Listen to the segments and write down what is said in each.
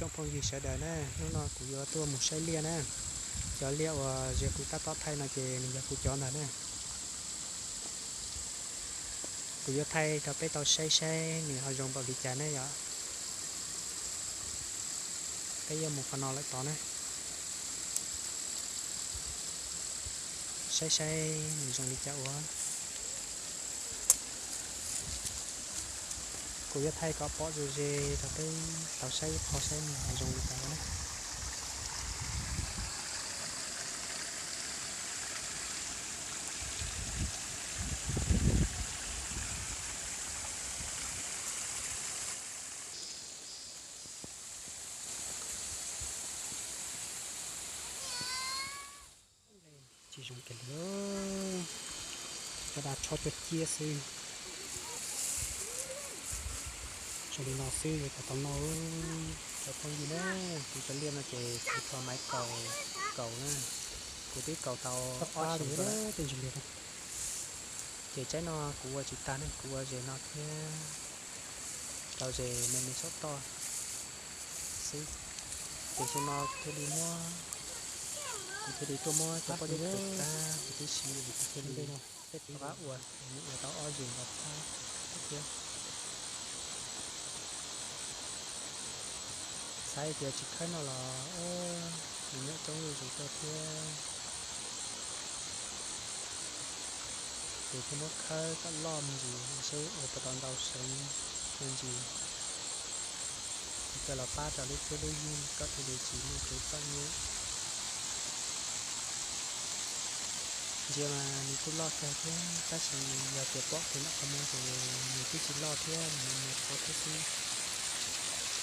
Tsoom phooj ywg sawv daws na, hnub no kuv yuav tuaj mus saib liaj na. Cov liaj uas ze kuv tab tom thaij no ces nws yog kuv cov ntag na. Kuv yuav thaij rau peb tau saib saib nws ho zoo npaum li cas ne yom. Peb yuav mus qhov no lawm tod na. Saib saib nws zoo li cas ua. Kuv yuav thaij kom pom ze ze rau peb tau saib ib qho saib nws ho zoo li cas ua na. Tsis zoo kiag li, cov dag tsho cuag ciab xwb. Zoo li no xwb yuav tau noj. Cov phooj ywg na, kuv cov liaj no ces kuv thov maiv kaus, kaus na, kuv twb kaus tau ob xyoos tej ntsis liaj. Ces tsaib no kuv ua tsis tag ne, kuv ua ze no thiab rau ze me me saum toj xwb. Ces xyoo no kuv thiaj li muab, kuv thiaj li tuaj muab cov pob zeb khaws tag huv tib si, kuv thiaj li rov qab ua, ua tau ob ze ntau tag thiab. Xav tias tsis khawb no los nws nyuam coob zuj zus tuaj thiab. Ces thiaj muab khawb kom loj me ntsis seb ua puas tau ntau seev me ntsis, ces coj los pab rau lub cuab lub yig kom thiaj li tsis muaj kev txom nyem. Ntsia mas nws kuj loj kawg thiab, tab sis yog tias pom kiag ntawm qhov muag ces nws twb tsis loj thiab, nws me me qhuav thiab xwb.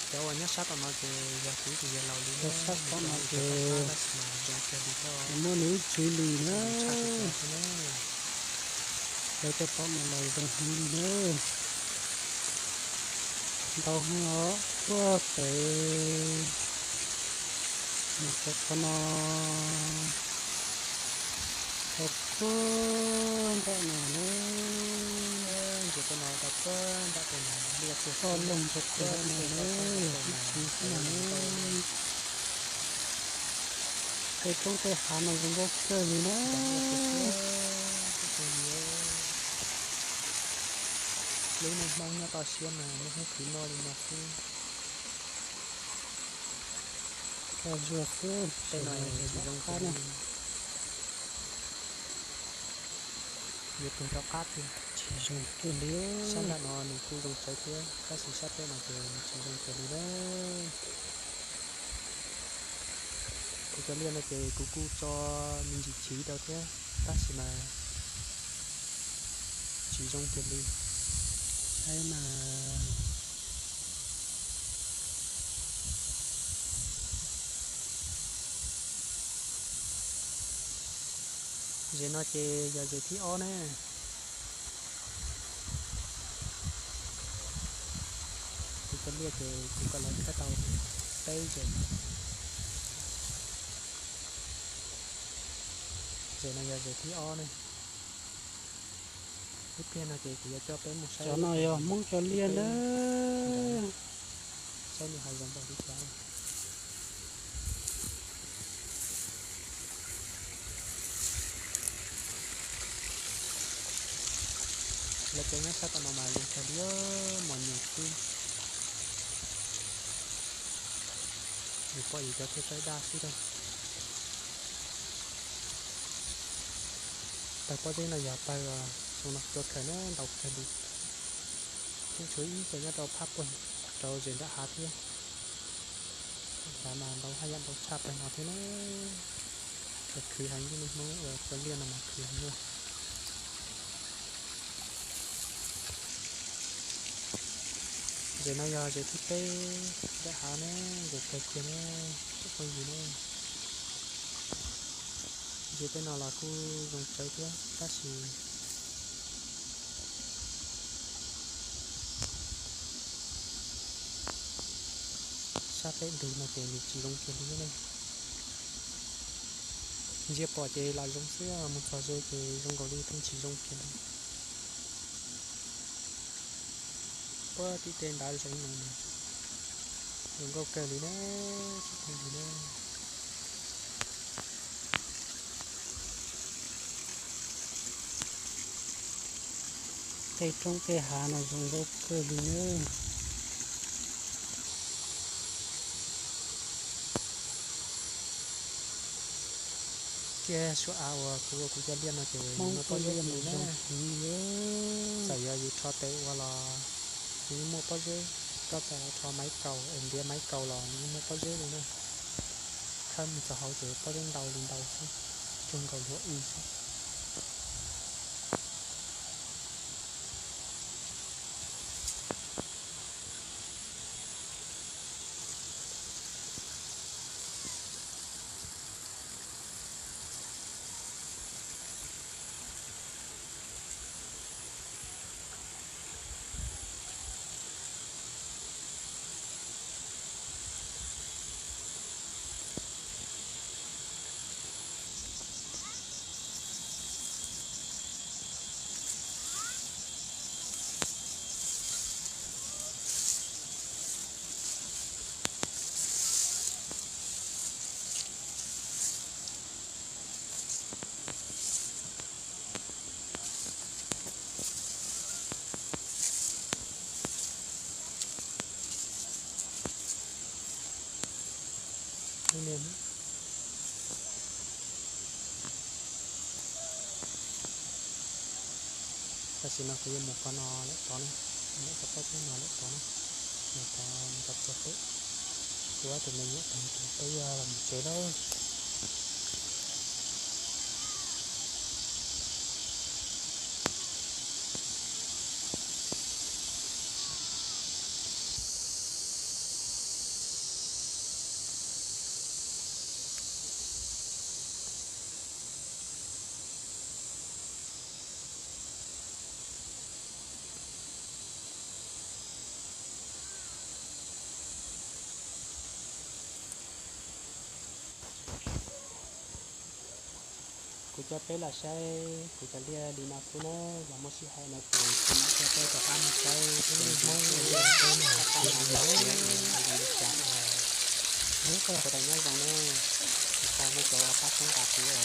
Cov uas nyob sab tom no ces yog kuv tus yawg laus li, sab tom no ces tab sis mas zoo kawg li thiab, muab nws ib txwv li na. Cov coj tom no los zoo heev li na. Ntau heev os, puag pem mus rau qhov no, rau puag nram no na. Toj loog rau puag nram no na, ib txwv xwb na. Tej roob tej hav no zoo nkauj kawg li na. Lub neej Hmoob nyob toj siab mas muaj hnub khwv noj li no xwb. Kaj zuag xwb, tej no tsis zoo qab na. Yuav tug rov qab tiag. Tsis zoo kiag li. Sab nram no nws kuj zoo tsawv thiab, tab sis sab pem no ces nws tsis zoo kiag li na. Kuv cov liaj no ces kuv kuj tso me ntsis chiv rau thiab, tab sis mas tsis zoo kiag li. Saib mas, zem no ces yog zem thib ob ne. Kuv cov liaj ces kuv koj lawv khawb tau peb zem. Zem no yog zem thib ob ne. Ib pliag no ces kuv yuav coj peb mus saib. Cov no yog Hmoob cov liaj na. Saib nws hais zoo npaum li cas. Lawv cov nyob sab tom no mas zoo kawg li, mos nyoos xwb. Yus pom yus cov thiaj txawj daj xwb lau. Pawg pob zeb no yog pawg xyoo no tuaj khaws na, ntau kawg li. Tseem tshuav ib co nyob rau phab puag rau zem nram hav thiab. Hav mas ntau haj yam ntau tshaj pawg no thiab na. Khwv heev, nej Hmoob ua cov liaj no mas khwv heev na. Zem no yog zem thib peb nram hav na, zoo kawg kiag na, tsoom phooj ywg na. Zem tej no los kuj zoo tsawv thiab tab sis sab pem ntug no ces nws tsis zoo kiag li ne. Ntsia pom ces lam zoo xwb, mus txog ze ces zoo nkaus li pheej tsis zoo kiag li. Puag tim tej nrad zoov no mas Zoo nkauj kawg li na, tsoom phooj ywg na. Tej roob tej hav no zoo nkauj kawg li na. Tiaj suab av uas kuv ua kuv cov liaj no ces muaj pob zeb li na. Txawm yog yus rho tes ua los nws yeej muaj pob zeb. Koj txawm rho maiv kaus es ntiav maiv kaus los nws yeej muaj pob zeb li na. Khawb mus txog hauv ces pob zeb ntau li ntau xwb, cuag nkaus luag ib xwb. Tam sim no kuv yuav mus qhov no lawm tod na, mus qhov pob zeb no lawm tod na, mus qhov no txog pem. Kuv ob tug me nyuam tag ces peb yuav los mus tsev lauj. Kuv coj peb los saib kuv cov liaj li no xwb na, yog muaj sij hawm no ces kuv mam coj peb rov qab mus saib peb Hmoob ua liaj peb no, peb ua li cas, ua li cas. Sawv daws nyob zoo na, ua tsaug nej cov uas pab txhawb nqa kuv os.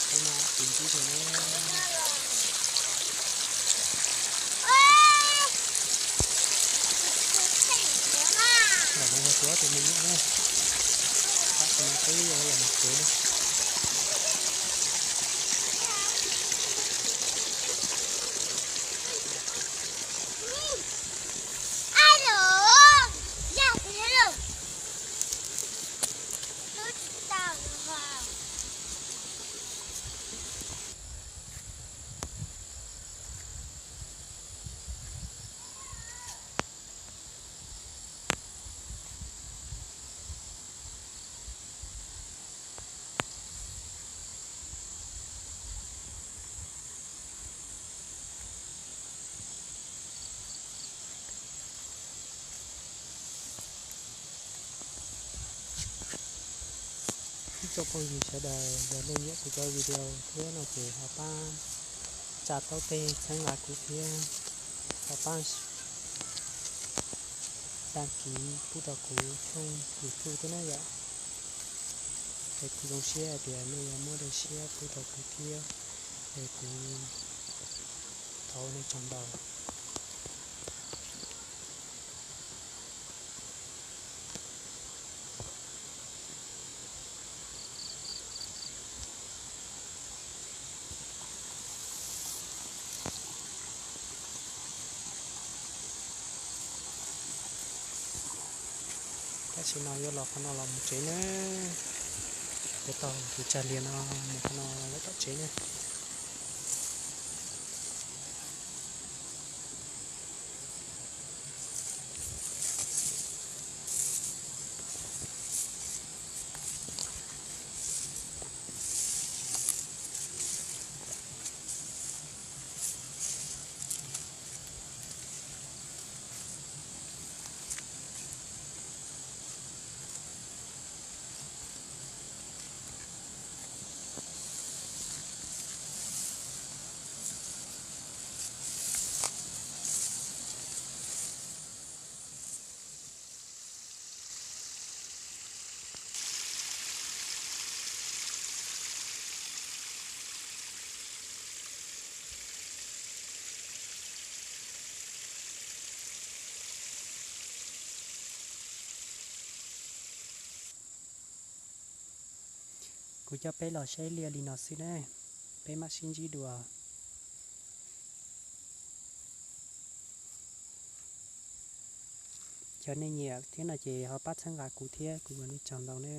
Peb no tsis ntsib dua na. Ntawm no yog kuv ob tug me nyuam na. Tam sim no peb yuav los mus tsev na. Ib tsoom phooj ywg sawv daws, yog nej nyiam kuv cov video thiab no ces ho pab tsa taub teg txhawb nqa kuv thiab ho pab đăng ký pub rau kuv tshooj YouTube thiab na yom. Es kuv zoo siab hais tias nej yuav muab dej siab pub rau kuv thiab, es kuv thov nej tsaug ntau. Tam sim no yuav los qhov no los mus tsev na. Yuav taug tus tsag lias no mus qhov no lawm tom tsev na. Kuv coj peb los saib liaj li no xwb na, peb mam sib ntsib dua. Cov nej nyiam thiab no ces ho pab txhawb nqa kuv thiab, kuv ua nej tsaug ntau na.